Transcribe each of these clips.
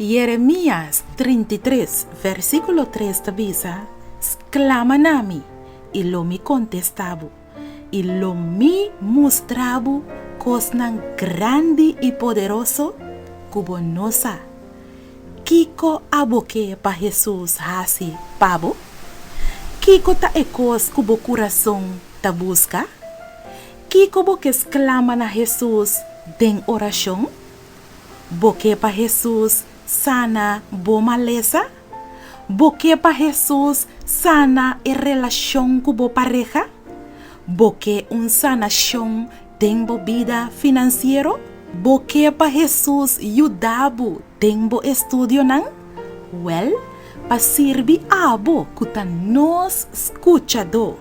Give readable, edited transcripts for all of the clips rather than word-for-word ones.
Yeremías 33, versíkulo 3 ta bisa, Sklama na mi, i lo mi kontestá bo, i lo mi mustra bo kosnan grandi i poderoso ku bo no sa. Kiko abo ke pa Hesus hasi pa bo? Kiko ta e kos ku bo kurason ta buska? Kiko bo ke sklama na Hesus den orashon? Bo ke pa Hesus sana bo malesa? Bo ke pa Hesus sana e relashon ku bo pareha? Bo ke un sanashon den bo bida finansiero? Bo ke pa Hesus yuda bo den bo estudionan? Wèl, pa sirbi abo ku ta nos skuchadó,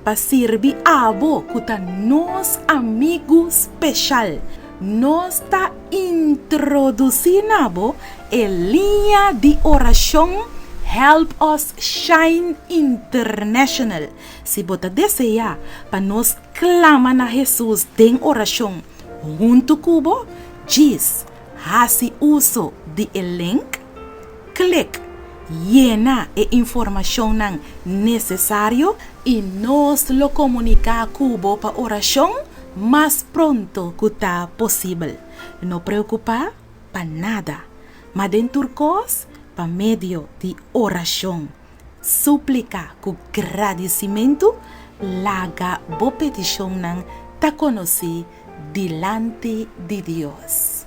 pa sirbi abo ku ta nos amigu speshal, nos ta introdusí na bo e liña di orashon Help Us Shine International. Si bo ta deseá pa nos Klama na Hesus den orashon huntu ku bo, djis hasi uso di e link, klik, yena e informashonnan nesesario i nos lo komuniká ku bo pa orashon mas pronto ku ta posibel. No preokupá pa nada, ma den tur kos pa medio di orashon. Súplika ku gradisimentu, laga bo petishonnan ta konosí dilanti di Dios.